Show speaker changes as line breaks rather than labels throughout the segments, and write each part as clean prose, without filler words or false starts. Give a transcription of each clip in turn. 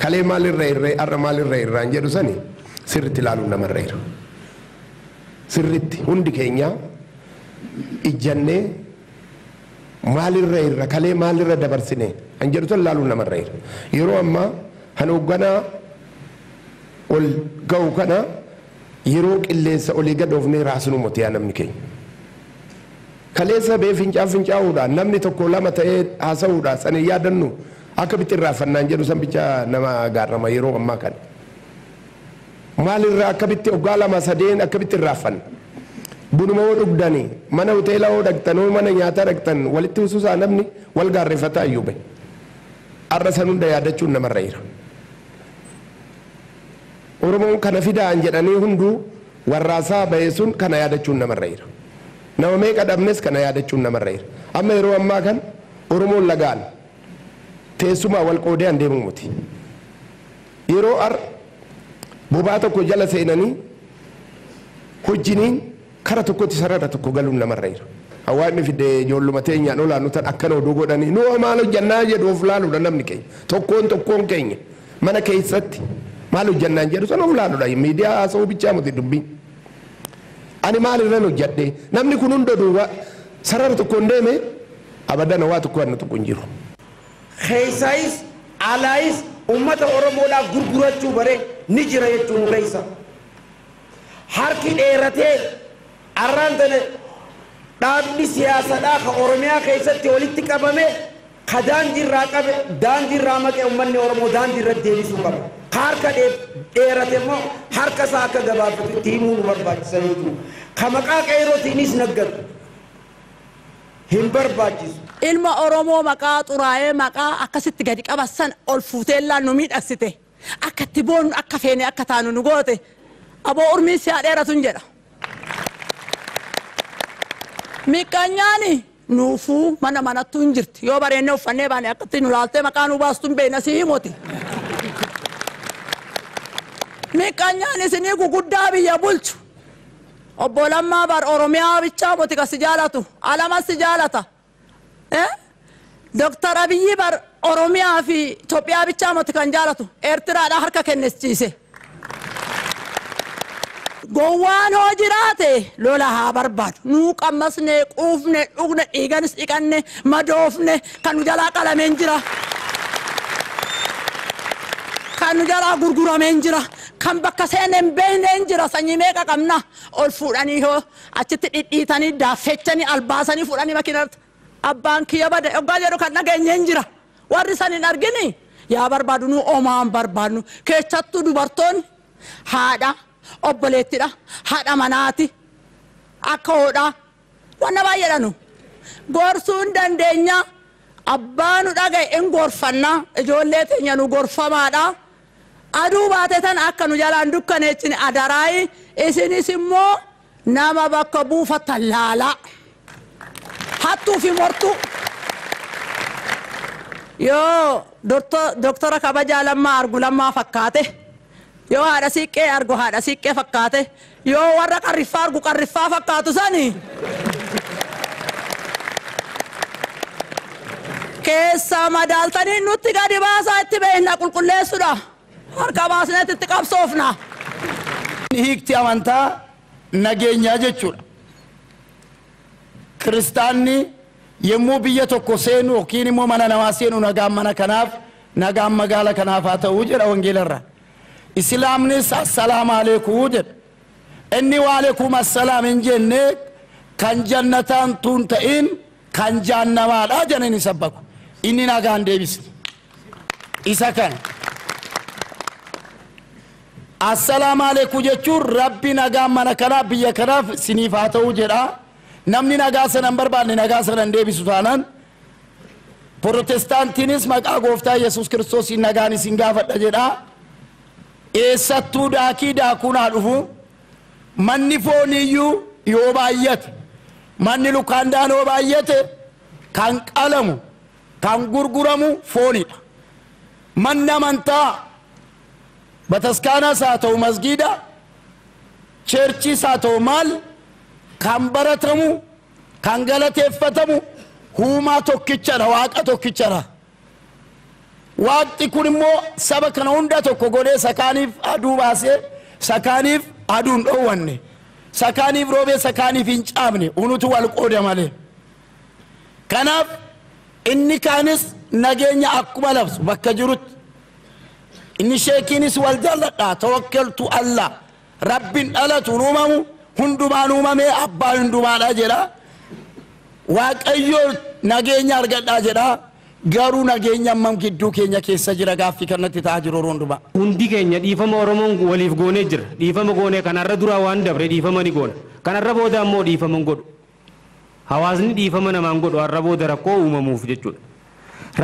Kalee maalirra irree har'a maalirra irraan jedhu sani sirritti ilaaluun namarra jira. Sirritti hundi keenya ijjannee maalirra irra kalee maalirra dabarsine an jedhu san ilaaluun namarra jira. Yeroo ammaa kan hoogganaa ol ga'u kana yeroo qilleensa olii gad oofnee raasnu miti yaa namni keenya. Kaleessa bee fincaa fincaa'uudhaan namni tokko lama ta'ee haasa'uudhaan san hin yaadannu akka bitti irraafannaan jedhu san bicha nama gaarrama yeroo ammaa kana. Maalirraa akka bitti hoggaa lama sadeen akka bitti irraaffanna. Bunuma hoo dhugdanii mana hoteela hoo dhaqxan hoo mana nyaataa dhaqxan walitti husuusaa namni wal gaarreeffataa iyyuu bahe. Har'a san hunda yaadachuun namarra jira. Oromoon kana fidaan jedhanii hunduu warraasaa bahe sun kana yaadachuun namarra jira. Nama meeqa dhabnes kana yaadachuun namarra jira. Amma yeroo ammaa kan Oromoon lagaan teessumaa wal qoodee an deemu miti. Yeroo ar bobaa tokko jala seenanii hojjiniin kara tokkotti sarara tokko galuun namarra jira. Hawaasni fide ijoolluma teenyaan olaanu tan akkana oduu godhanii nu maal hojjannaa jedhu of laaluudha namni keenya. Tokkoon tokkoon keenya mana keessatti maal hojjannaan jedhu sana of laaluudha. Miidiyaa haasa'uu bichaa miti dubbiin. Ani maal irran hojjadhe namni kun hunda duuba sarara tokkoon deeme abadan waa tokko wanna tokko hin jiru.
Keessaayis alaayis uummata Oromoodhaaf gurgurachuu bare ni jira jechuun keessa. Harki dheeratee arraan tana dhaabni siyaasadhaa ka Oromiyaa keessatti walitti qabame ka daandiirraa qabe daandiirraa maqee uummanni Oromoo daandiirra deebisuu qaba. Ka harka dheerate immoo harka isaa akka gabaabsatu itti himuu nu barbaachisa jechuudha. Ka maqaa qeerrootiinis naggatu hin barbaachisu.
Ilma Oromoo maqaa xuraa'ee maqaa akkasitti gadi qabasan ol fuutee nu miidhagsite. Akka itti boonnu akka feene akka taanu nu goote. Aboo urmiin si haa dheeratun jedha. Miqqanyaani nuufuu mana manattuu hin jirti. Yoo bareennee uffannee baane akkatti nu laaltee maqaa nu baastu hin beekna si himoti. Miqqanyaan isinii guguddaa biyya bulchu. Obbo Lammaa bar Oromiyaa bichaa moti ka si jaalatu. Alama si jaalata. Doktar Abiyyi bar Oromiyaa fi Itoophiyaa bichaa moti kan jaalatu. Eertiraadhaa harka kennisiise. Gowwaan hoo jiraate lola haa barbaadu. Nuu qammasne, quufne, dhugne, dhiiganis dhiqanne, madoofne kan nu jalaa qalameen jira. Kan nu jalaa gurgurameen jira. Kan bakka seene hin beekneen jira. Sanyii meeqa qabna? Ol fuudhanii hoo achitti dhidhiitanii daaffechanii albaasanii fuudhanii makiinatti. Abbaan kiyya bade hoggaa jedhu kan dhageenyeen jira. Warri san hin argini yaa barbaadu nu omaan barbaadnu. Keessattuu dubartoonni haadha obboleettidha haadha manaati akka hoodhaa wanna baay'eedha nu gorsuu hin dandeenya abbaa nu dhagaye hin gorfannaa ijoollee teenya nu gorfamaadha aduu baate tan akka nu jalaan dukkaneechine adaraayi isinis immoo nama bakka buufattan laalaa hattuu fi mortuu yoo doktora kabajaa Lammaa argu Lammaa fakkaate yoo haadha siiqqee argu haadha siiqqee fakkaate yoo warra qarriffaa argu qarriffaa fakkaatu sani keessa madaaltanii nutti gadi baasaa itti beekna qulqulleessudha harka baasneetti itti qabsoofna.
Hiikti amantaa nageenyaa jechuudha. Kiristaanni yommuu biyya tokko seenu yookiin immoo mana namaa seenu nagaan mana kanaaf nagaan magaala kanaaf haa ta'uu jedha wangeelarra. Islaamnis assalaamu aleekum jedha. Inni waaleekum assalaam hin jenne kan jannataan tun ta'in kan jahannamaadha jedhanii sabbaku. Inni nagaan deebisne. Isa kana. Assalaamu aleekum jechuun rabbi nagaan mana kanaaf biyya kanaaf siniif haa ta'uu jedha. Namni nagaa sana hin barbaanne nagaa sana hin deebisu taanaan Protestaantiinis maqaa gooftaa Yesuus Kiristoosiin nagaan isin gaafadha jedha. Eessattuu daakii daakuun haa dhufu. Manni fooniyyuu yoo baay'ate manni lukaandaan yoo baay'ate kan qalamu kan gurguramu foonidha. Manni amantaa bataskaanaas haa ta'u masgiida cheerchiis haa ta'u maal kan baratamu kan galateeffatamu huumaa tokkichadha waaqa tokkichadha. Waaqni kun immoo saba kana hunda tokko godhee sakaaniif aduu baasee sakaaniif aduun dhoowwanne sakaaniif roobee sakaaniif hin caamne unutu wal qooda malee. Kanaaf inni kaanis nageenya akkuma labsu bakka jirutti inni sheekiinis wal jaalladha tawakkaltu Allah rabbiin dhalatu uumamu hundumaan uumamee abbaan hundumaadha jedha. Waaqayyo nageenya argadhaa jedha. Garuu nageenya ammam gidduu keenya keessa jira gaaffii kanatti ta'aa jiru yeroo hundumaa.
Hundi keenya dhiifama Oromoon waliif goonee jira. Dhiifama goonee kanarra duraa waan dabre dhiifama ni goona. Kanarra booda ammoo dhiifama hin godhu. Hawaasni dhiifama namaan godhu har'a booda rakkoo uumamuuf jechuudha.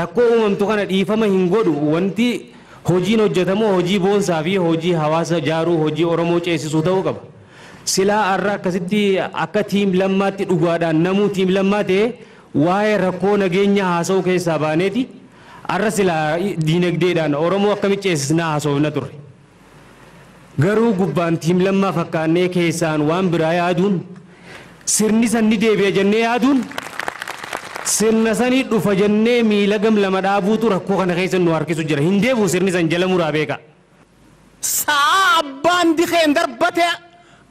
Rakkoo uumamtu kana dhiifama hin godhu wanti hojiin hojjetamu hojii boonsaa fi hojii hawaasa jaaruu hojii Oromoo ceesisuu ta'uu qaba. Silaa har'a akkasitti akka tiim lammaatti dhugaadhaan namuu tiim lammaa ta'ee waa'ee rakkoo nageenya haasa'uu keessaa baaneeti har'a silaa diinagdeedhaan Oromoo akkamitti ceesisnaa haasofna turre. Garuu gubbaan tiim lammaa fakkaannee keessaan waan biraa yaaduun sirni san ni deebi'a jennee yaaduun sirna sanii dhufa jennee miila gam lama dhaabuutu rakkoo kana keessa nu harkisu jira. Hin deebi'u sirni san jala muraa beeka.
Sa'a abbaan dikeen darbate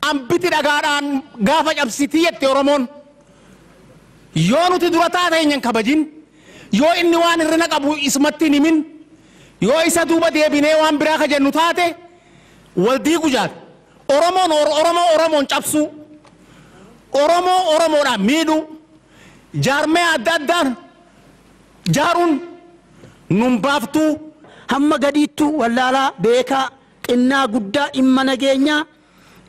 ambiti dhagaadhaan gaafa cabsitii jette Oromoon. Yoo nuti dura taate hin kabajin, yoo inni waan hir'ina qabu isumatti hin himin, yoo isa duuba deebinee waan biraa ka jennu taate wal diigu jaal. Oromoon Oromoo Oromoon cabsuu, Oromoo Oromoodhaan miidhuu, jaarmee adda addaan jaaruun nun baaftuu.
Hamma gadiittuu wallaalaa beekaa xinnaa guddaa dhimma nageenyaa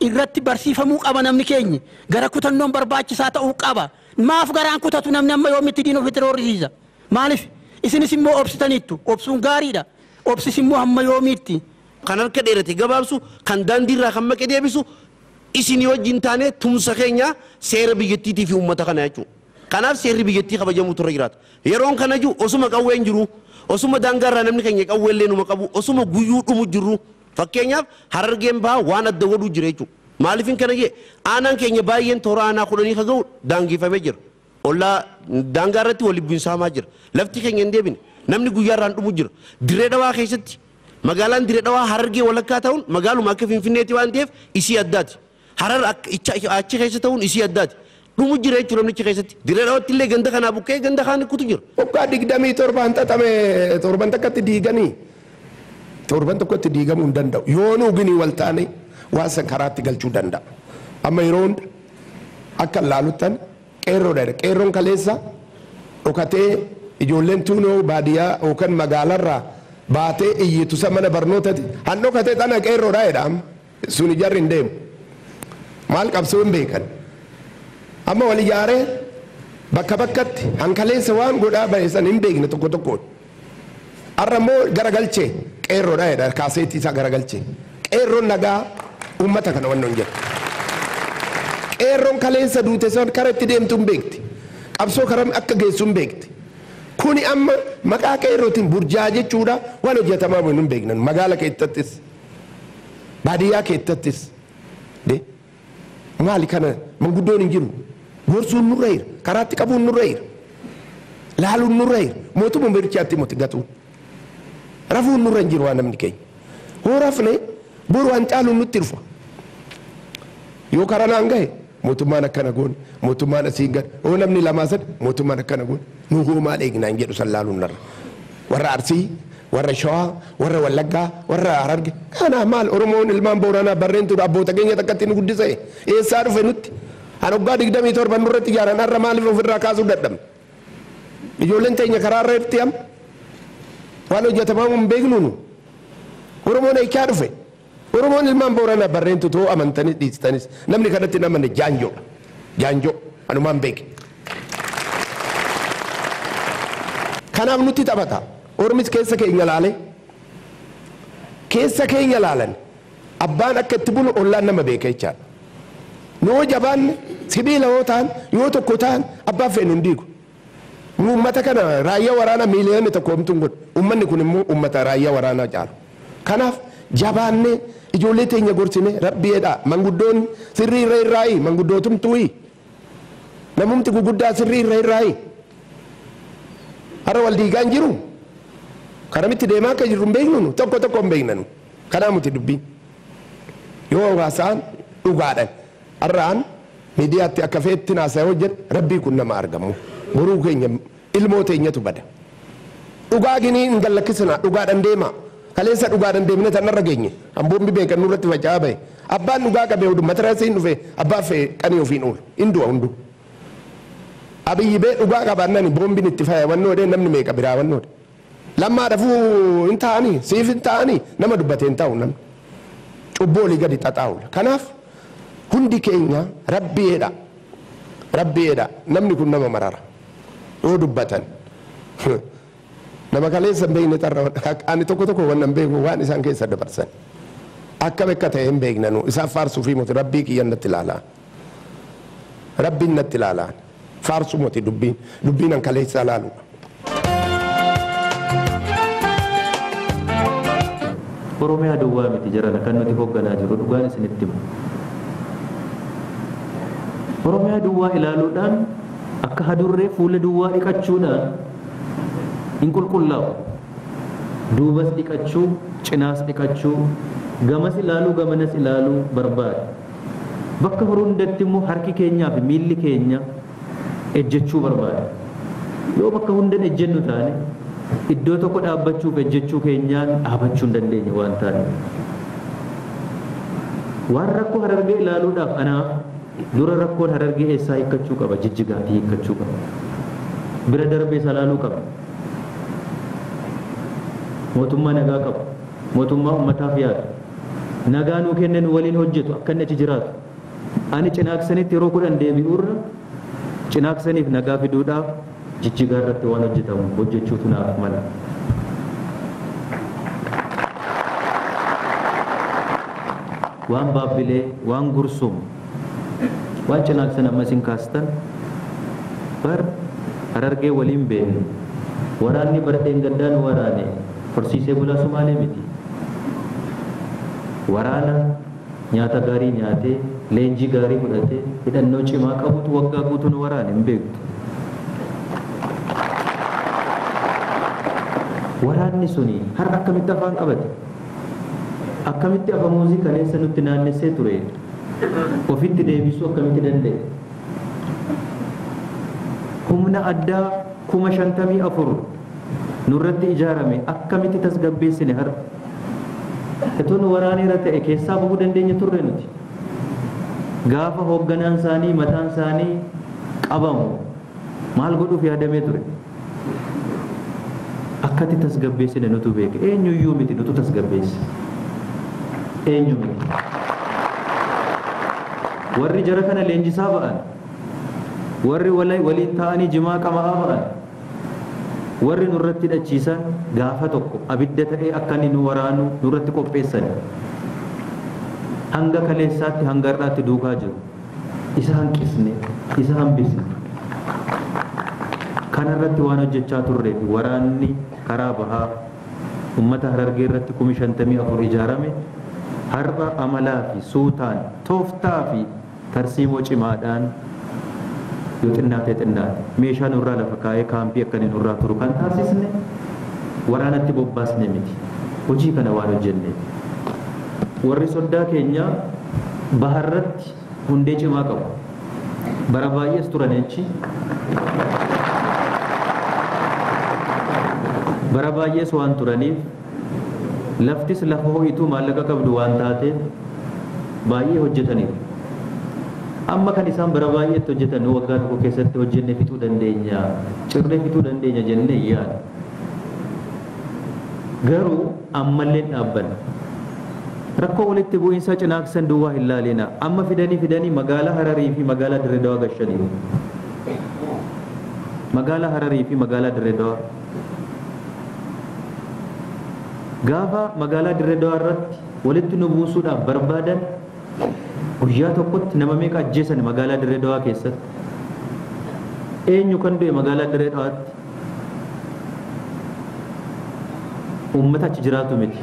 irratti barsiifamuu qaba namni keenya. Gara kutannoon barbaachisaa ta'uu qaba. Maaf garaan kutatu namni amma yoomitti diina ofitti roorrisiisa? Maaliif? Isinis immoo obsitaniittu. Obsuun gaariidha. Obsis immoo hamma yoomiitti.
Kan harka dheerate gabaabsu, kan daandiirraa kan maqee deebisu, isinii wajjin taane tumsa keenya seera biyyattiitii fi uummata kana jechuudha. Kanaaf seerri biyyattii kabajamuutu irra jiraata. Yeroon kana jiru osuma qawween jiru, osuma daangaarraa namni keenya qawwee illee numa qabu, osuma guyyuu dhumu jiru. Fakkeenyaaf Harargeen bahaa waan adda godhuu jira jechuudha. Maaliif kana jee aanaan keenya baay'een toora aanaa 10 ka ga'u daangeffamee jira. Ollaa daangaa irratti wal bu'iinsa jira. Lafti keenya hin deebine. Namni guyyaarraan dhumu jira. Dirree Dhawaa keessatti magaalaan Dirree Dhawaa Harargee walakkaa ta'uun magaaluma akka Finfinneetti waan ta'eef isii addaati. Harar achi keessa ta'uun isii addaati. Dhumu jira jechuudha namnichi keessatti. Dirree Dhawaatti illee ganda kanaa buqqee ganda kaan kutu jira.
Waggaa 27 xaxame torban takkatti diiganii torban tokkotti diigamuu hin danda'u. Yoo nu ginii wal taane waan san karaatti galchuu danda'a. Amma yeroo hunda akka laaluttan qeerroodha. Qeerroon kaleessa dhokatee ijoolleen tuunoo baadiyyaa yookaan magaalarraa baatee iyyitu san mana barnootati. Han dhokatee xana qeerroodha jedha amma. Sun ijarri hin deemu. Maal qabsoo hin beekan. Amma wal ijaaree bakka bakkatti hankaleessa waan godhaa bahe san hin beekne tokko tokkoon. Har'a immoo garagalchee qeerroodha jedha kaaseetii isaa garagalchee. Qeerroon nagaa uummata kana wannan jedhu. Qeerroon kaleessa duute san kara itti deemtu hin beekti. Qabsoo karaa akka geessu hin beekti. Kuni amma maqaa qeerrootiin burjaa jechuudha waan hojjetamaa hin beeknan magaala keessattis baadiyyaa keessattis. Maali kana manguddoon hin jiru. Gorsuun nurra jira. Karaatti qabuun nurra jira. Laaluun nurra jira. Mootummaa birichaatti moti gatuun. Rafuun nurra hin jiru waan namni keenya. Hoo rafne boru waan caaluun nutti dhufa. Yoo karaa naan gahe mootummaan akkana goone mootummaan asiin gad hoo namni lamaa sad mootummaan akkana goone nu hoo maal eegnaan jedhu san laaluun narra. Warra Arsii, warra Shawaa, warra Wallaggaa, warra Hararge. Kana maal Oromoon ilmaan Booranaa barreentuudha abboota keenya takkatti nu guddise. Eessaa dhufe nutti? An waggaa 27 nurratti ijaaran har'a maaliif ofirraa kaasuu dadhabne? Ijoolleen teenya karaarra irratti amma waan hojjetamaa hin beeknu nu. Oromoon eechaa dhufe. Oromoon ilmaan Booranaa barreentu too amantanis dhiistanis namni kanatti hin amanne jaanjoodha. Jaanjoo anumaan beeke. Kanaaf nutti taphata. Ormis keessa keenya laalee keessa keenya laalan abbaan akka itti bulu ollaan nama beeka jechaadha. Noo jabaanne sibiila yoo ta'an yoo tokko ta'an abbaan feenu hin diigu. Nu uummata kana raayyaa waraanaa miiliyoona tokko homtuu hin godhu. Uummanni kun immoo uummata raayyaa waraanaa caalu. Kanaaf jabaanne ijoollee teenya gorsine rabbiidha. Manguddoon sirrii irra irraayi manguddootumtuuyi. Namumti guguddaa sirrii irra irraayi. Har'a wal diigaa hin jiru. Karamitti deemaa akka jirru hin beeknu nu tokko tokko hin beeknanu. Kanaa muti dubbii. Yoo haasa'an dhugaadhaan har'aan miidiyaatti akka feetti haasa'ee hojjedhu rabbii kun nama argamu. Boruu keenya ilmoo teenyatu bada. Dhugaa ginii hin gallakkisina dhugaadhaan deema. Kaleessa dhugaadhaan deemne tanarra geenye. Amboombi beekan nurratti faca'aa bahe. Abbaan dhugaa qabee hudu matarasiin dhufe abbaa fee qanii ofiin oolu. Hin du'a hundu. Abiyyi bee dhugaa qabaannani boombiin itti faya wannoodhe namni meeqa biraa wannoodhe. Lammaa dhafuu hin ta'anii siif hin ta'anii nama dubbatee hin ta'u namni. Cubbuu olii gadi xaxaa'udha. Kanaaf hundi keenya rabbiidha. Rabbiidha. Namni kun nama marara. Yoo dubbatan. Nama kaleessa hin beekne xarra ani tokko tokko waan hin beeku waan isaan keessa dabarsan. Akkam akka ta'e hin beeknanu isaan faarsuu fi moti rabbii kiyya natti ilaalaa. Rabbiin natti ilaalaa. Faarsuu moti dubbiin dubbiin an kaleessa ilaaluudha.
Oromiyaa duwwaa miti jarana kan nuti hoogganaa jiru dhugaan isinitti himu. Oromiyaa duwwaa ilaaluudhaan akka hadurree fuula duwwaa dhiqachuudhaan hin qulqullaa'u. Duubas dhiqachuu, cinaas dhiqachuu, gamas ilaaluu, gamanas ilaaluu barbaada. Bakka hundatti immoo harki keenyaa fi miilli keenya ejjechuu barbaada. Yoo bakka hundan ejjennu taane iddoo tokko dhaabbachuuf ejjechuu keenyaan dhaabachuu hin dandeenye waan taaneef. Waan rakkoo Harargee ilaaluudhaaf anaaf dura rakkoon Harargee eessaa hiikkachuu qaba? Jijjigaatii hiikkachuu qaba. Bira darbee salaaluu qaba. Mootummaa nagaa qabu. Mootummaa uummataaf yaadu. Nagaa nuu kennan waliin hojjetu akka inni achi jiraatu. Ani cinaaksanitti yeroo 10 deebi'uurra cinaaksaniif nagaa fiduudhaaf jijjigaa irratti waan hojjetamu hojjechuutu naaf mala. Waan Baabbilee, waan Gursum, waan cinaaksan amma isin kaastan bar Harargee waliin beeknu. Waraanni bara dheengaddaa nu waraane horsiisee bulaa Sumaalee miti. Waraana nyaata gaarii nyaatee, leenjii gaarii fudhatee, hidhannoo cimaa qabutu waggaa guutuu nu waraane hin beektu. Waraanni suni har'a akkamitti afaan qabate? Akkamitti afamuuzii kaleessa nutti naannessee ture? Ofitti deebisuu akkamitti danda'e? Humna addaa 54,000 nurratti ijaarame akkamitti tasgabbeessine har'a? Itoo nu waraaneera ta'e keessaa bahuu dandeenya turre nuti. Gaafa hoogganaan isaanii mataan isaanii qabamu maal godhuuf yaadamee ture? Akkatti tasgabbeessine nutu beeke. Eenyuyyuu miti nutu tasgabbeesse. Eenyu miti. Warri jara kana leenjisaa ba'an, warri waliin ta'anii jimaa qama'aa ba'an, warri nurratti hidhachiisan gaafa tokko abidda ta'ee akka inni nu waraanu nurratti qopheessan. Hanga kaleessaatti hanga har'aatti duukaa jiru. Isa hanqisne, isa hambisne. Kanarratti waan hojjechaa turree fi waraanni karaa bahaa uummata Harargee irratti 54,000 ijaarame har'a amalaa fi suutaan tooftaa fi tarsiimoo cimaadhaan yoo xinnaate xinnaate meeshaa nurraa lafa kaa'ee kaampii akka inni nurraa turu kan taasisne waraanatti bobbaasne miti. Hojii kana waan hojjenne. Warri soddaa keenya baharratti hundee cimaa qabu. Bara baay'ees turan jechi. Bara baay'ees waan turaniif laftis lafa ho'ituu maallaqa qabdu waan taateef baay'ee hojjetaniiru. Amma kan isaan bara baay'eetti hojjetan waggaa tokko keessatti hojjennee fixuu dandeenya, cirree fixuu dandeenya jennee yaada. Garuu ammallee dhaabbanna. Rakkoo walitti bu'iinsa cinaaksan duwwaa hin laalina. Amma fidanii magaalaa Hararii fi magaalaa Dirree Dawaa gashaniiru. Magaalaa Hararii fi magaalaa Dirree Dawaa. Gaafa magaalaa Dirree Dawaa irratti walitti nu buusuudhaaf barbaadan guyyaa tokkotti nama meeqa ajjeesan magaalaa Dirree Dawaa keessatti? Eenyu kan du'e magaalaa Dirree Dawaatti? Uummata achi jiraatu miti.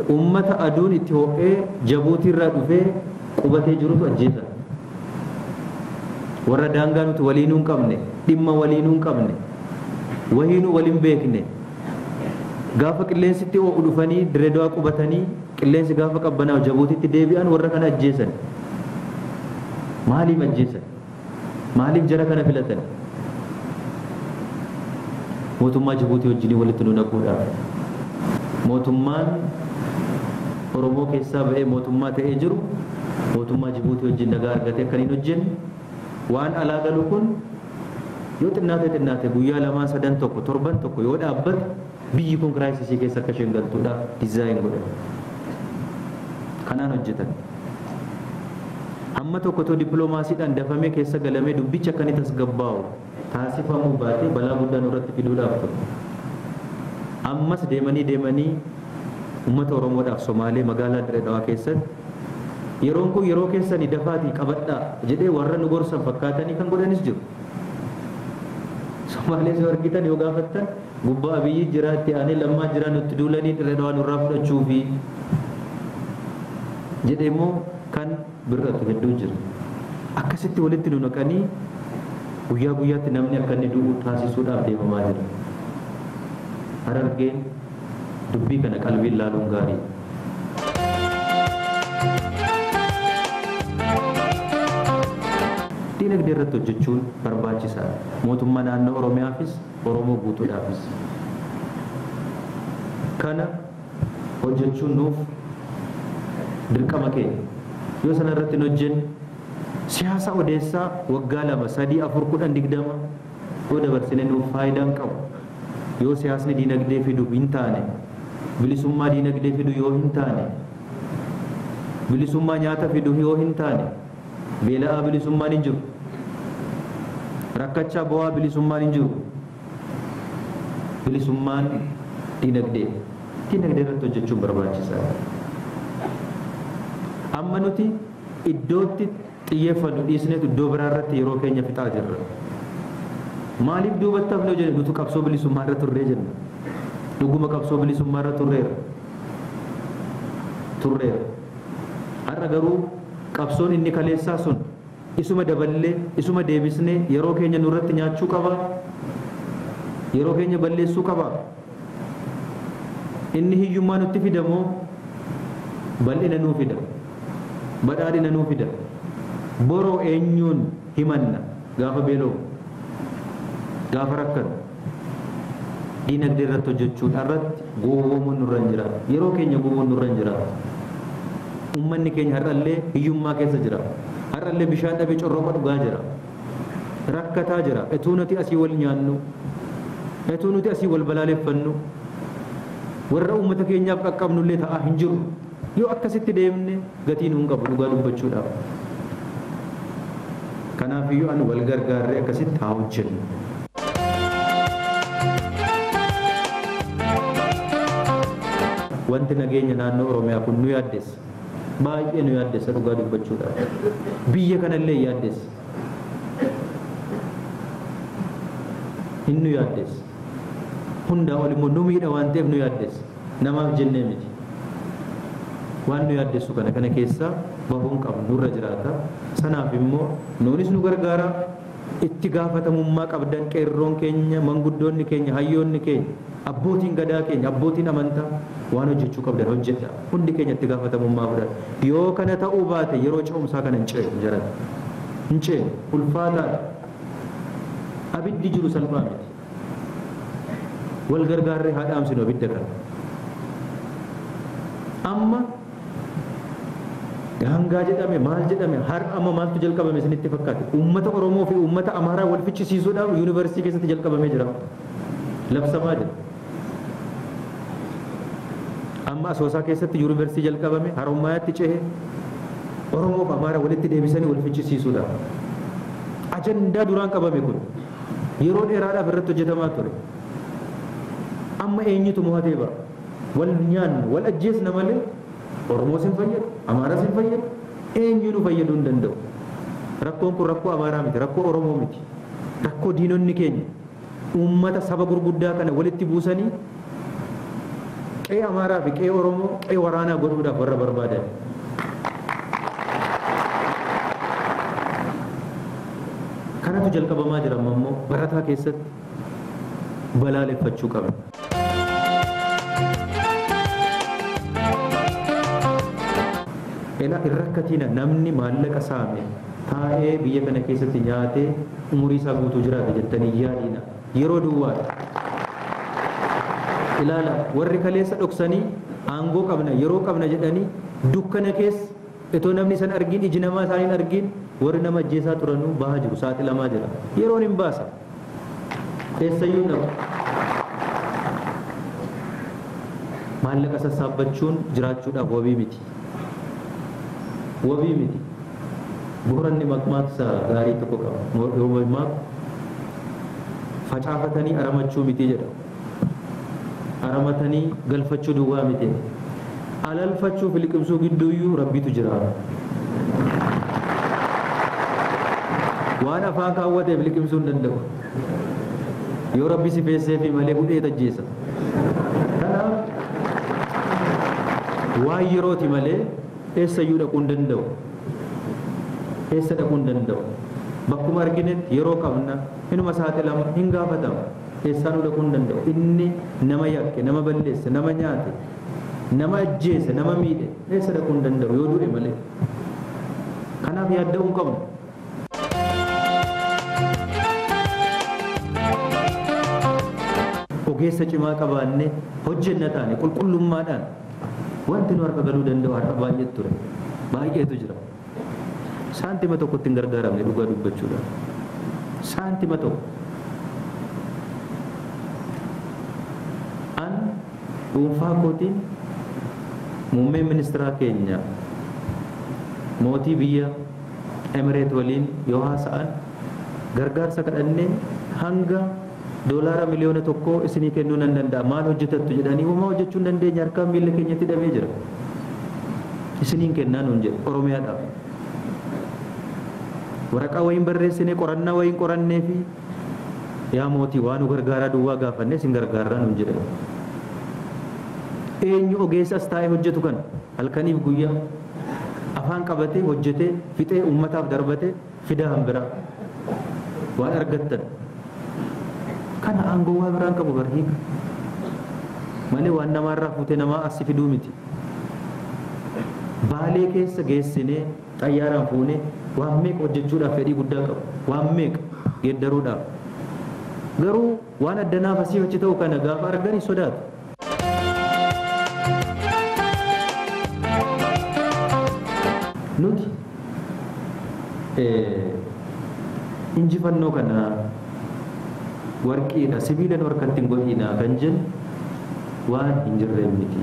Uummata aduun itti ho'ee Jabuutii irraa dhufee qubatee jirutu ajjeesan. Warra daangaa nuti waliinuu hin qabne, dhimma waliinuu hin qabne, wahiinuu waliin beekne, Gaafa qilleensitti ho'u dhufanii Dirree Dawaa qubatanii qilleensi gaafa qabbanaa'u Jabuutitti deebi'an warra kana ajjeesan. Maaliif ajjeesan? Maaliif jara kana filatan? Mootummaa Jabuutii wajjin walitti nu naquudhaaf. Mootummaan Oromoo keessaa ba'ee mootummaa ta'ee jiru mootummaa Jibuutii wajjin nagaa argatee akka hin hojjenne waan alaa galu kun yoo xinnaate xinnaate guyyaa 2 3 1 torban 1 yoo dhaabbate biyyi kun kiraayisisii keessa akka isheen galtuudhaaf dizaayin godhan. Kanaan hojjetan. Hamma tokko too dippiloomaasiidhaan dafamee keessa galamee dubbicha akka inni tasgabbaa'u taasifamuu baatee balaa guddaa nurratti fiduudhaaf ture. Ammas deemanii deemanii uummata Oromoodhaaf Somaalee magaalaa Dirree Dawaa keessatti yeroon kun yeroo keessanii dafaatii qabadhaa jedhee warra nu gorsan fakkaatanii kan godhanis jiru. Somaalee yoo argitan yoo gaafattan gubbaa Abiyyi jira itti aanee Lammaa jira nutti duulanii Dirree Dawaa nurraa fudhachuufi jedhee immoo kan bir'atu hedduu jira. Akkasitti walitti nu naqanii guyyaa guyyaatti namni akka inni du'u taasisuudhaaf deemamaa jira. Harargeen dubbii kana qalbiin laaluun gaarii. Diinagdee irratti hojjechuun barbaachisaadha. Mootummaa naannoo Oromiyaafis Oromoo guutuudhaafis. Kana hojjechuun nuuf dirqama keenya. Yoo sana irratti hin hojjenne siyaasa odeessaa waggaa 2 3 4 10 20 yoo dabarsine nuuf faayidaan qabu. Yoo siyaasni diinagdee fidu hin taane, bilisummaa diinagdee fidu yoo hin taane, bilisummaa nyaata fidu yoo hin taane, beela'aa bilisummaan hin jiru. Rakkachaa bo'aa bilisummaan hin jiru. Bilisummaan diinagdee. Diinagdee irratti hojjechuun barbaachisaadha. Amma nuti iddootti xiyyeeffannu dhiisneetu iddoo biraa irratti yeroo keenya fixaa jirra. Maaliif duubatti hafne jenna nuti qabsoo bilisummaa irra turree jenna. Dhuguma qabsoo bilisummaa irra turreera. Turreera. Har'a garuu qabsoon inni kaleessaa sun isuma daballee isuma deebisnee yeroo keenya nurratti nyaachuu qaba. Yeroo keenya balleessuu qaba. Inni hiyyummaa nutti fidamoo bal'ina nuu fida. Badhaadhina nuu fida. Boroo eenyuun himanna gaafa beeloo gaafa rakkatu diinagdee irratti hojjechuudha irratti gowwoomuun nurra hin jiraatu. Yeroo keenya gowwoon nurra hin jiraatu. Uummanni keenya har'allee hiyyummaa keessa jira. Har'allee bishaan dhabee corroqa dhugaa jira. Rakkataa jira. Etuu nuti asii wal nyaannu, etuu nuti asii wal balaaleffannu, warra uummata keenyaaf qaqqabnullee ta'aa hin jiru. Yoo akkasitti deemne gatii nuun qabu dhugaa dubbachuudhaaf. Kanaafiyyuu ani wal gargaarree akkasitti haa hojjennu. Wanti nageenya naannoo Oromiyaa kun nu yaaddessa. Baay'ee nu yaaddessa dhugaa dubbachuudhaaf. Biyya kanallee yaaddessa. Hin nu yaaddessa. Hundaa ol immoo nu miidha waan ta'eef nu yaaddessa. Namaaf jennee miti. Waan nu yaaddessu kana keessaa bahuun qabnu nurra jiraata. Sanaaf immoo nuunis nu gargaara. Itti gaafatamummaa qabdan qeerroon keenya, manguddoonni keenya, hayyoonni keenya, abbootiin gadaa keenya, abbootiin amantaa waan hojjechuu qabdan hojjedha. Hundi keenya itti gaafatamummaa fudhadha. Yoo kana ta'uu baate yeroo ce'umsaa kana hin ce'u jaran. Hin ce'u ulfaataadha. Abiddi jiru salphaa miti. Wal gargaarree haa dhaamsinu abidda kana. Amma daangaa jedhame maal jedhame har'a amma maaltu jalqabame isinitti fakkaate? Uummata Oromoo fi uummata Amaaraa wal fichisiisuudhaaf yuunivarsiitii keessatti jalqabamee jira. Labsamaa jira. Amma Asoosaa keessatti yuunivarsiitii jalqabame Harommayaatti cehe Oromoo fi Amaaraa walitti deebisanii wal fichisiisuudhaaf. Ajandaa duraan qabame kun yeroo dheeraadhaaf irratti hojjetamaa ture. Amma eenyutu mo'atee ba'a? Wal nyaannu, wal ajjeesna malee Oromoos hin fayyadu, Amaaraas hin fayyadu, eenyuun nu fayyaduu hin danda'u. Rakkoon kun rakkoo Amaaraa miti, rakkoo Oromoo miti. Rakkoo diinonni keenya uummata saba gurguddaa kana walitti buusanii qe'ee Amaaraa fi qe'ee Oromoo qe'ee waraanaa godhuudhaaf warra barbaadan. Kanatu jalqabamaa jira amma immoo barataa keessatti balaaleffachuu qabna. Ela irrakkatina namni maallaqa saame taa'ee biyya kana keessatti nyaatee umurii isaa guutuu jiraata jettanii yaadina. Yeroo duwwaadha. Ilaala warri kaleessa dhoksanii aangoo qabna yeroo qabna jedhanii dukkana keessa itoo namni san argin iji namaa isaaniin argin warri nama ajjeesaa turanuu bahaa jiru saaxilamaa jira. Yeroon hin baasa. Eessayyuu nama. Maallaqa sassaabbachuun jiraachuudhaaf wabii miti. Wabii miti. Booranni maqmaaqsa gaarii tokko qaba. Yeroo maqmaaqu facaafatanii aramachuu miti jedha. Aramatanii galfachuu duwwaa miti. Alalfachuu fi liqimsuu gidduuyyuu rabbitu jira. Waan afaan kaawwateef liqimsuu hin danda'u. Yoo rabbi si feessee fi malee hudhee tajjeessa. Kanaaf waan yerooti malee eessayyuu dhaquu hin danda'u. Eessa dhaquu hin danda'u. Bakkuma arginetti yeroo qabna inuma saaxilama hin gaafatama. Eessaanuu dhaquu hin danda'u. Inni nama yakke, nama balleesse, nama nyaate, nama ajjeese, nama miidhe eessa dhaquu hin danda'u yoo du'e malee. Kanaaf yaadda'uu hin qabnu. Ogeessa cimaa qabaannee hojjenna taane qulqullummaadhaan wanti nu harka galuu danda'u har'a baay'eetu ture. Baay'eetu jira. Saantima tokkotti hin gargaaramne dhugaa dubbachuudhaan. Saantima tokko. An dhuunfaa kootiin muummee ministeeraa keenya mootii biyya Emireet waliin yoo haasa'an gargaarsa kadhannee hanga $1 miliyoona isinii kennuu nan danda'a maal hojjetattu jedhanii homaa hojjechuu hin dandeenye harkaan miila keenyatti hidhamee jira. Isiniin kennaa nuun jedhe Oromiyaadhaaf. Waraqaa wayiin barreessinee qorannaa wayiin qorannee fi yaa mootii waan nu gargaaraa duwwaa gaafannee isin gargaarraa nuun jedhe. Eenyu ogeessa as taa'ee hojjetu kana halkaniif guyyaa afaan qabatee hojjetee fixee uummataaf darbatee fidaa hanbiraa waan argattan. Kana aangoo waa biraan qabu barhiika malee waan namaarraa fuutee namaa as fiduu miti. Baalee keessa geessinee xayyaaraan fuunee waan meeqa hojjechuudhaaf fedhii guddaa qabu waan meeqa geeddaruudhaaf garuu waan addanaaf asii achi ta'u kana gaafa arganii sodaatu. Nuti injifannoo kana warqiidha sibiilan harkatti hin godhiina kan jennu waan hin jirreen miti.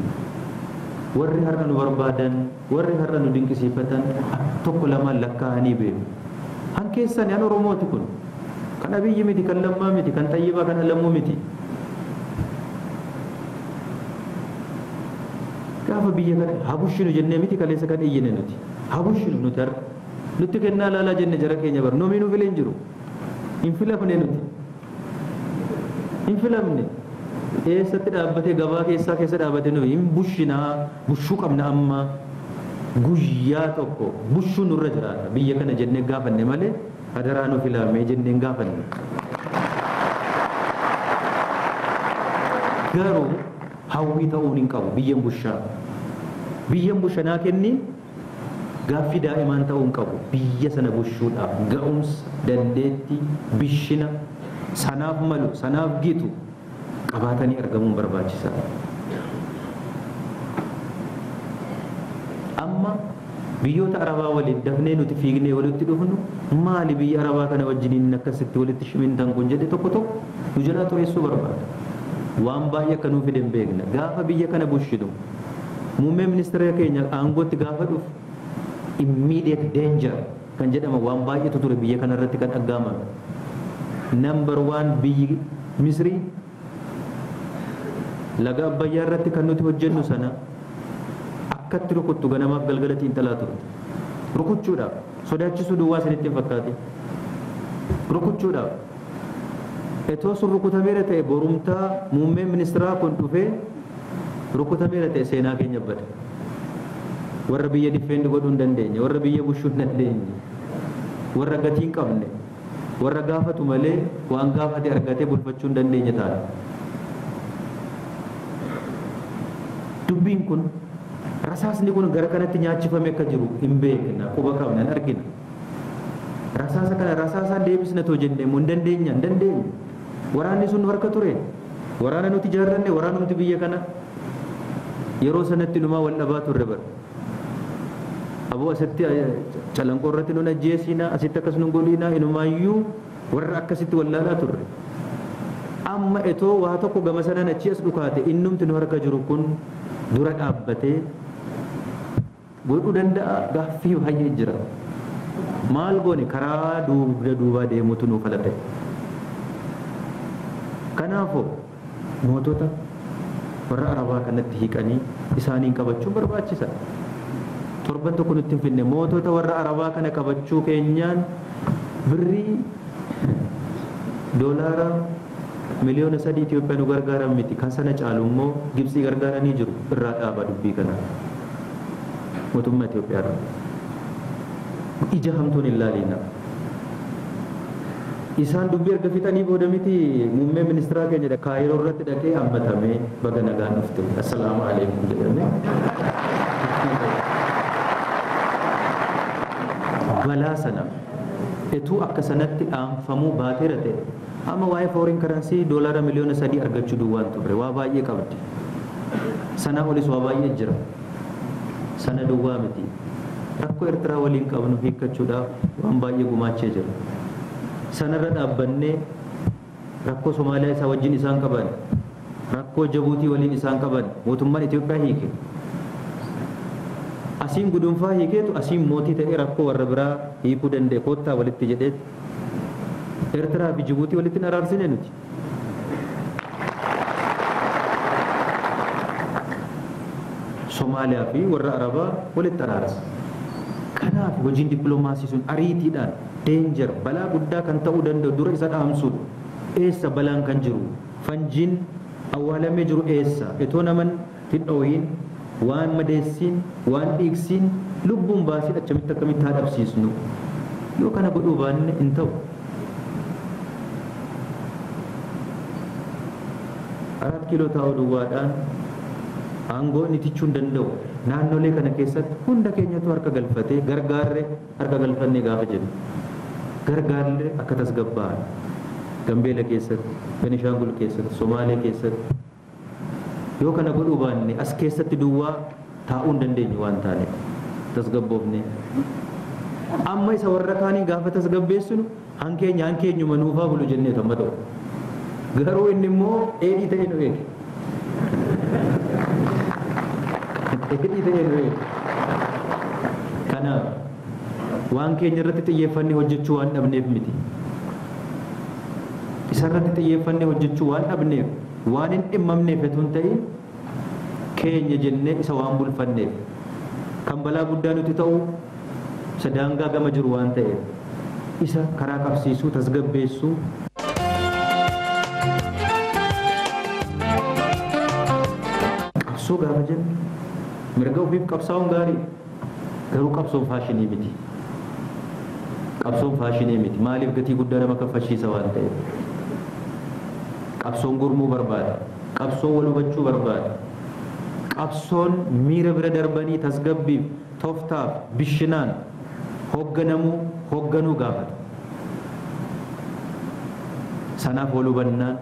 Warri har'a nu barbaadan warri har'a nu dinqisiifatan tokko lamaan lakkaa'anii beeku. Han keessan an Oromooti kun kan Abiyyi miti kan Lammaa miti kan Xayyibaa kan Alamuu miti. Gaafa biyya kana habushinu jennee miti kaleessa kan iyyine nuti. Habushinu nuti har'a nutti kennaa laalaa jenne jara keenya bar noomii nu filee hin jiru. Hin filafne nuti. Hin filamne. Eessatti dhaabbatee gabaa keessaa keessa dhaabbatee nuyi hin bushinaa bushuu qabna amma guyyaa tokko bushuu nurra jiraata biyya kana jennee gaafanne malee adaraa nu filamee jennee hin gaafanne. Garuu hawwii ta'uun hin qabu biyyan bushaa. Biyyan bushanaa kenni gaaffii daa'imaan ta'uu hin qabu biyya sana bushuudhaaf ga'umsa dandeettii bishina sanaaf malu sanaaf gitu qabaatanii argamuun barbaachisaadha. Amma biyyoota Arabaa waliin dafnee nuti fiignee walitti dhufnu maali biyya Arabaa kana wajjiniin akkasitti walitti shimintan kun jedhe tokko tokko nu jalaa xureessuu barbaada. Waan baay'ee akka nuu fide hin beekna. Gaafa biyya kana bushinu muummeen ministeera keenya aangootti gaafa dhufu immediate danger kan jedhama waan baay'eetu ture biyya kana irratti kan aggaamame. Number 1 biyyi Misrii laga Abbayyaa irratti kan nuti hojjennu sana akkatti rukuttu ganamaaf galgala xiinxalaa turte. Rukuchuudhaaf sodaachisuu duwwaa isinitti hin fakkaate. Rukuchuudhaaf itoo sun rukutameera ta'e borumtaa muummeen ministeeraa kun dhufee rukutameera ta'e seenaa keenya bada. Warra biyya difeendi godhuu hin dandeenye, warra biyya bushuu hin dandeenye, warra gatii hin qabne, warra gaafatu malee waan gaafate argatee bulfachuu hin dandeenye ta'a. Dubbiin kun Rasaasni kun gara kanatti nyaachifame akka jiru hin beekna, quba qabna, hin argina. Rasaasa kana rasaasaan deebisna too jennee immoo hin dandeenya, hin dandeenyu. Waraanni sun nu harka ture. Waraana nuti ijaarranne, waraanumti biyya kana yeroo sanatti numaa wal dhabaa turre bara. Aboo asitti calanqoo irratti nun ajjeesina, asitti akkas nun godhina, inumaayyuu warra akkasitti wallaalaa turre. Amma etoo waa tokko gama sanaan achi as dhukaate innumti nu harka jiru kun dura dhaabbatee godhuu danda'a gaaffii baay'ee jira. Maal goone karaa dugda duubaa deemutu nuuf ala ta'e. Kanaafuu mootota warra Arabaa kanatti hiiqanii isaaniin qabachuun barbaachisaadha. Torban tokko nutti hin finne mootota warra Arabaa kana qabachuu keenyaan birrii doolaara 3 miliyoona Itoophiyaa nu gargaaran miti kan sana caalu immoo Gibxii gargaaranii jiru irraa dhaaba dubbii kana mootummaa Itoophiyaa irraa. Ija hamtuun hin laalina. Isaan dubbii erga fixanii booda miti muummee ministeeraa keenya Kaayiroo irratti dhaqee hammatamee baga nagaan dhufte assalaamu alaikum jedhamee. Balaa sana etuu akka sanatti dhaanfamuu baateera ta'e amma waa'ee foreign currency doolaara 3 miliyoona argachuu duwwaan turre waa baay'ee qabdi. Sanaa olis waa baay'ee jira. Sana duwwaa miti. Rakkoo Eertiraa waliin qabnu hiikkachuudhaaf waan baay'ee gumaachee jira. Sanarra dhaabbannee rakkoo Somaaliyaa isaa wajjin isaan qaban, rakkoo Jabuutii waliin isaan qaban mootummaan Itoophiyaa hiike. Asiin gudunfaa hiikeetu asiin mootii ta'ee rakkoo warra biraa hiikuu danda'e koottaa walitti jedhee Eertiraa fi Jibuutii walitti hin araarsine nuti. Somaaliyaa fi warra Arabaa walitti araarse. Kanaaf hojiin dippiloomaasii sun ariitiidhaan deenjar balaa guddaa kan ta'uu danda'u dura isa dhaamsuudha. Eessa balaan kan jiru? Fanjiin awwaalamee jiru eessa? Itoo naman hin dhoohin, waan madeessiin, waan dhiigsiin, lubbuun baasiin akkamitti akkamitti haa dhabsiisnu? Yoo kana godhuu baanne hin ta'u. 4 kiiloo taa'uu duwwaadhaan aangoo inni tichuu hin danda'u. Naannolee kana keessatti hunda keenyatu harka galfatee gargaarree harka galfannee gaafa jennu gargaarree akka tasgabbaa'an Gambeela keessatti, Benishaangul keessatti, Somaalee keessatti yoo kana godhuu baanne as keessatti duwwaa taa'uu hin dandeenyu waan taaneef tasgabboofne. Amma isa warra kaanii gaafa tasgabbeessinu hankeenya hankeenyuma nuufaa bulu jennee amma ta'u. Garuu inni immoo dheedhii ta'ee nu eege. Dheedhii ta'ee nu eege. Kanaaf waan keenya irratti xiyyeeffannee hojjechuu waan dhabneef miti. Isa irratti xiyyeeffannee hojjechuu waan dhabneef waan hin dhimmamneef otoo hin ta'in keenya jennee isa waan bulfanneef kan balaa guddaa nuti ta'u isa daangaa gama jiru waan ta'eef isa karaa qabsiisuu tasgabbeessuu. Qabsoo gaafa jennu mirga ofiif qabsaa'uun gaarii garuu qabsoon faashinii miti. Qabsoon faashinii miti maaliif gatii guddaa nama kaffalchiisa waan ta'eef. Qabsoon gurmuu barbaada. Qabsoon wal hubachuu barbaada. Qabsoon miira bira darbanii tasgabbiif tooftaaf bishinaan hoogganamuu hoogganuu gaafata. Sanaaf wal hubannaan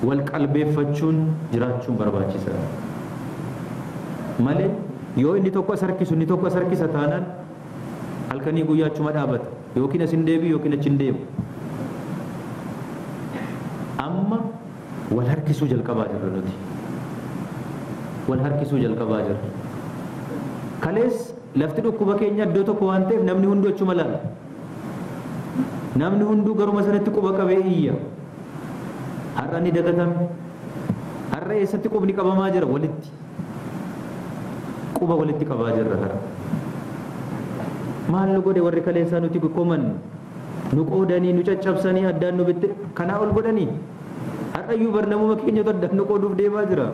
wal qalbeeffachuun jiraachuun barbaachisaadha. Malee yoo inni tokko as harkisu inni tokko as harkisa taanaan halkanii guyyaa achuma dhaabata yookiin as hin deebi'u yookiin achi hin deemu. Amma wal harkisuu jalqabaa jirra nuti. Wal harkisuu jalqabaa jirra. Kalees lafti dhukkuba keenya iddoo tokko waan ta'eef namni hunduu achuma laala. Namni hunduu garuma sanatti quba qabee iyya. Har'a ni dagatame. Har'a eessatti qubni qabamaa jira walitti. Quba walitti qabaa jirra har'a. Maal nu godhe warri kaleessaa nuti komannu nu qoodanii nu caccabsanii addaan nu bitte kanaa ol godhanii har'ayyuu barnamuma keenyatu addaan nu qooduuf deemaa jira.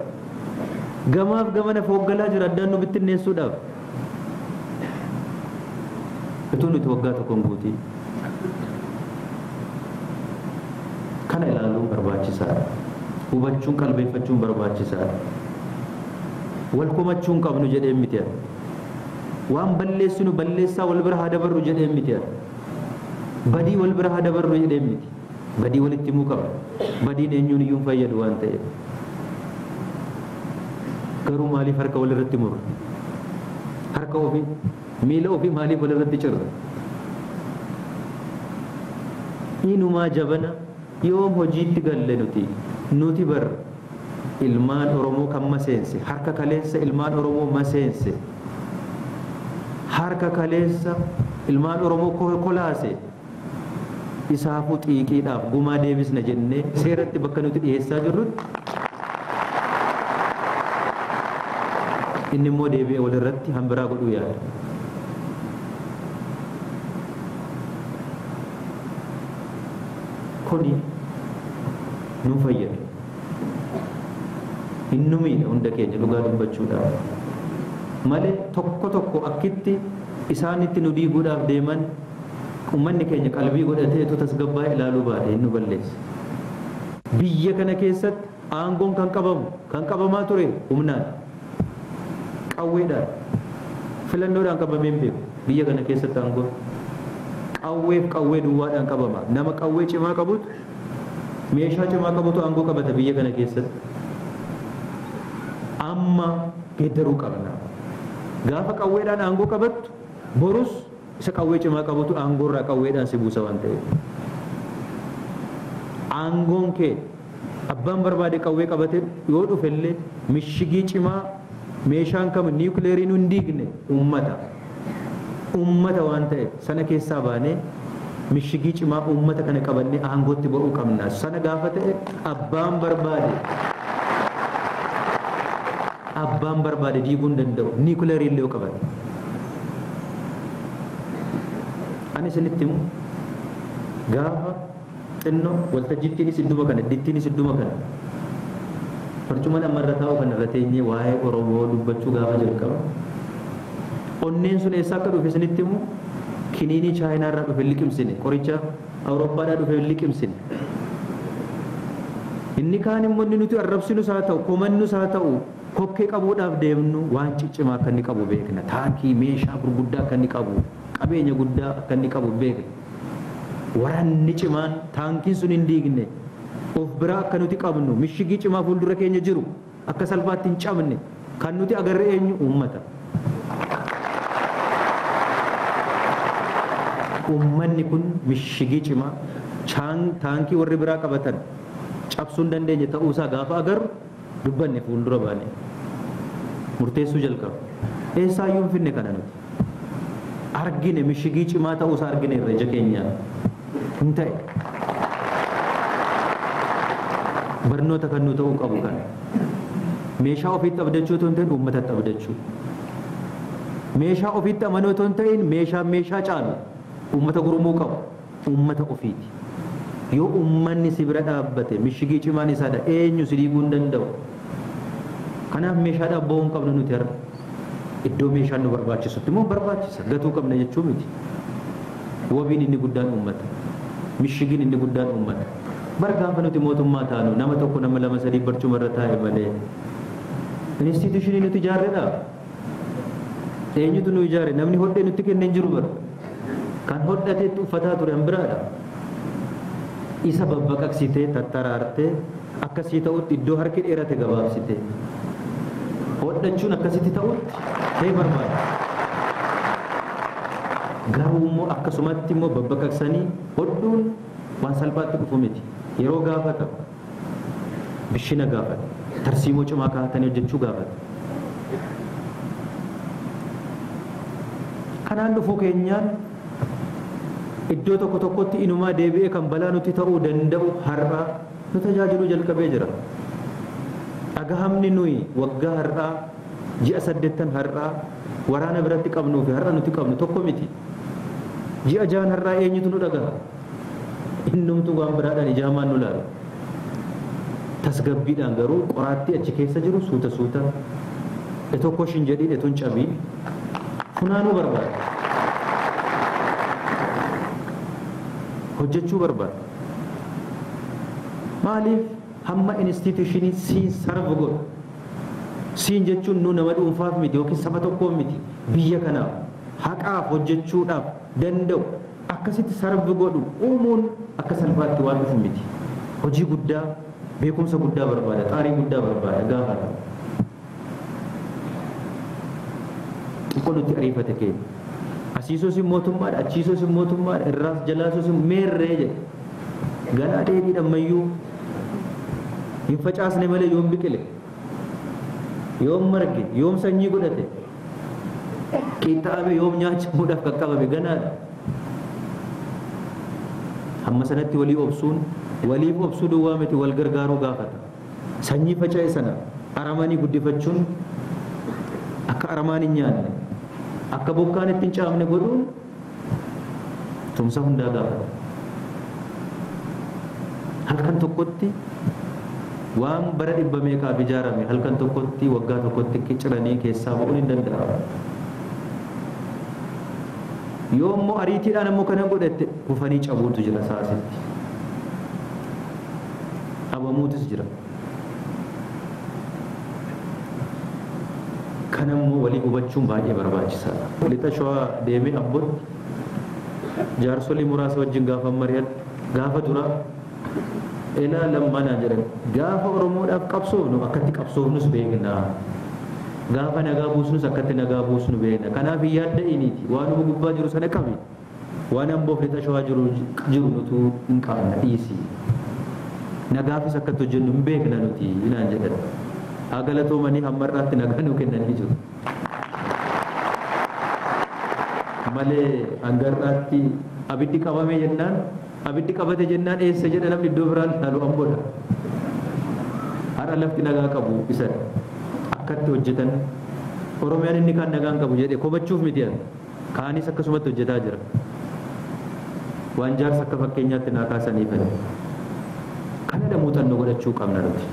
Gamaaf gamana fooggalaa jira addaan nu bittinneessuudhaaf. Utuu nuti waggaa tokkoon guutii. Kana ilaaluun barbaachisaadha. Hubachuun qalbeeffachuun barbaachisaadha. Wal komachuu hin qabnu jedheen miti ani. Waan balleessinu balleessaa wal bira haa dabarru jedheen miti ani. Badii wal bira haa dabarru jedheen miti. Badii walitti himuu qaba. Badiin eenyuun iyyuu hin fayyadu waan ta'eef. Garuu maaliif harka wal irratti murra? Harka ofii, miila ofii maaliif wal irratti cirra? Inumaa jabana yoom hojiitti galle nuti? Nuti bar ilmaan Oromoo kan maseense, harka kaleessa ilmaan Oromoo maseense, harka kaleessa ilmaan Oromoo kolaase, isaafuu xiiqiidhaaf gumaa deebisna jennee seeratti bakka nuti dhiyeessaa jirrutti inni immoo deebi'ee walirratti hambiraa godhuu yaada. Kuni nu fayyada. Inni miidha hunda keenya dhugaa dubbachuudhaaf. Malee tokko tokko akkitti isaanitti nu diiguudhaaf deeman uummanni keenya qalbii godhatee utuu tasgabbaa'ee ilaaluu baate inni balleessa. Biyya kana keessatti aangoon kan qabamu kan qabamaa ture humnaan, qawweedhaan, filannoodhaan qabamee hin beeku. Biyya kana keessatti aangoon qawweef qawwee duwwaadhaan qabama. Nama qawwee cimaa qabutu, meeshaa cimaa qabutu aangoo qabata biyya kana keessatti. Amma geeddaruu qabna. Gaafa qawweedhaan aangoo qabattu borus isa qawwee cimaa qabutu aangoorraa qawweedhaan si buusa waan ta'eef. Aangoon kee abbaan barbaade qawwee qabate yoo dhufellee mishigii cimaa meeshaan kam niwukileeriin hin diigne uummata. Uummata waan ta'eef sana keessaa baanee mishigii cimaa uummata kana qabannee aangootti ba'uu qabna. Sana gaafa ta'e abbaan barbaade diiguu hin danda'u. Niwukileerii illee yoo qabate. Ani isinitti himu gaafa xinnoo waltajjiittiinis idduma kana, dittiinis idduma kana. Barcuma amma irra taa'u kana irra teenyee waa'ee Oromoo dubbachuu gaafa jalqaba. Onneen sun eessaa akka dhufe isinitti himu kiniinii Chaayinaa irraa dhufe liqimsine, qoricha Awurooppaadhaa dhufe liqimsine. Inni kaan immoo inni nuti arrabsinus haa ta'u, komannus haa ta'u, kokkee qabuudhaaf deemnu waan ciccimaa akka inni qabu beekna. Taankii meeshaa gurguddaa akka inni qabu, qabeenya guddaa akka inni qabu beekna. Waraanni cimaan taankiin sun hin diigne of biraa akka nuti qabnu, mishigii cimaa fuuldura keenya jiru akka salphaatti hin cabne kan nuti agarre eenyu? Uummata. Uummanni kun mishigii cimaa taankii warri biraa qabatan cabsuu hin dandeenye ta'uusaa gaafa agarru dubbanne fuuldura baane murteessuu jalqaba. Eessaayyuu hin finne kana nuti. Argine mishigii cimaa ta'uusaa argine irra ija keenyaan hin ta'e. Barnoota kan nu ta'uu qabu kana. Meeshaa ofiitti abdachuu otoo hin ta'in uummatatti abdachuu. Meeshaa ofiitti amanuu otoo hin ta'in meeshaa caalu uummata gurmuu qabu uummata ofiiti. Yoo uummanni si bira dhaabbate mishigii cimaan isaadha eenyu si diiguu hin danda'u. Kanaaf meeshaadhaaf ba'uu hin qabnu nuti har'a. Iddoo meeshaan nu barbaachisutti immoo barbaachisa gatuu qabna jechuu miti. Wabiin inni guddaan uummata. Mishigiin inni guddaan uummata. Bar gaafa nuti mootummaa taanu nama tokko nama lama sadii barcuma irra taa'e malee instituushinii nuti ijaarredha. Eenyutu nu ijaare? Namni hodhee nutti kenne hin jiru bara. Kan hodhateetti uffataa ture hin biraadha. Isa babbaqaqsitee tattaraartee akkasii ta'utti iddoo harki dheerate gabaabsitee hodhachuun akkasitti ta'utti ta'ee barbaada. Garuu immoo akkasumatti immoo babbaqaqsanii hodhuun waan salphaatti dhufu miti. Yeroo gaafata, bishina gaafata, tarsiimoo cimaa kaa'atanii hojjechuu gaafata. Kanaan dhufuu keenyaan iddoo tokko tokkotti inumaa deebi'ee kan balaa nuti ta'uu danda'u har'a nu tajaajiluu jalqabee jira. Dhagahamni nuyi waggaa har'aa ji'a 8 har'aa waraana biratti qabnuu fi har'a nuti qabnu tokko miti. Ji'a 6 har'aa eenyutu nu dhagaha? Innumtu waan biraadhaan ijaamaan nu laala. Tasgabbiidhaan garuu qoraattii achi keessa jiru suuta suuta tokko shin jedhiin etuun cabiin funaanuu barbaada. Hojjechuu barbaada. Maaliif hamma instituushinii siin sarvu godhu, Siin jechuun nu nama dhuunfaaf miti yookiin saba tokkoof miti, biyya kanaaf haqaaf hojjechuudhaaf danda'u akkasitti sarbi godhu uumuun akka salphaatti waan dhufu miti. Hojii guddaa, beekumsa guddaa barbaada, xaarii guddaa barbaada gaafata. Xiqqoo nutti ariifate keenya. Asiisos mootummaadha, achiisos mootummaadha, irraas jalaasos meerree jedhe. Ganaa dheedhiidha ammayyuu hin facaasne malee yoom biqile, yoom marge, yoom sanyii godhate, qixxaame yoom nyaachamuudhaaf qaqqabame ganaadha. Hamma sanatti walii obsuun, waliif obsuu duwwaa miti, wal gargaaruu gaafata. Sanyii faca'e sana aramanii guddifachuun akka aramaan hin nyaanne, akka bokkaan itti hin caamne godhuun tumsa hundaa gaafata. Halkan tokkotti waan bara dhibba meeqaaf ijaarame halkan tokkotti waggaa tokkotti ciranii keessaa ba'uun hin danda'amu. Yoo immoo ariitiidhaan ammoo kana godhatte kufanii cabuutu jira saasitti. Dhabamuutus jira. Kana immoo walii hubachuun baay'ee barbaachisaadha. Lixa Shawaa deemee Abbootti jaarsolii muraasa wajjin gaafa mari'adhu gaafa duraa ilaa lammanaa jedhan gaafa Oromoodhaaf qabsoofnu akkatti qabsoofnus beekna. Gaafa nagaa buusnus akkatti nagaa buusnu beekna. Kanaaf hin yaadda'iniiti. Waanuma gubbaa jiru sana qabi. Waan Amboof lixa Shawaa jiru nutu hin qabna dhiisi. Nagaafis akkatti hojjennu hin beekna nuti naan jedhan. Haa galatoomanii hamma har'aatti nagaa nuu kennanii jiru. Malee hanga har'aatti abiddi qabame jennaan abiddi qabate jennaan eessa jedha namni iddoo biraan ilaalu Amboodha. Har'a lafti nagaa qabu isan akkatti hojjetan Oromiyaan inni kaan nagaan qabu jedhe komachuuf miti ani. Kaanis akkasumatti hojjetaa jira. Waan jaarsa akka fakkeenyaatti naa kaasaniif ani. Kanadha muuxannoo godhachuu qabna nuti.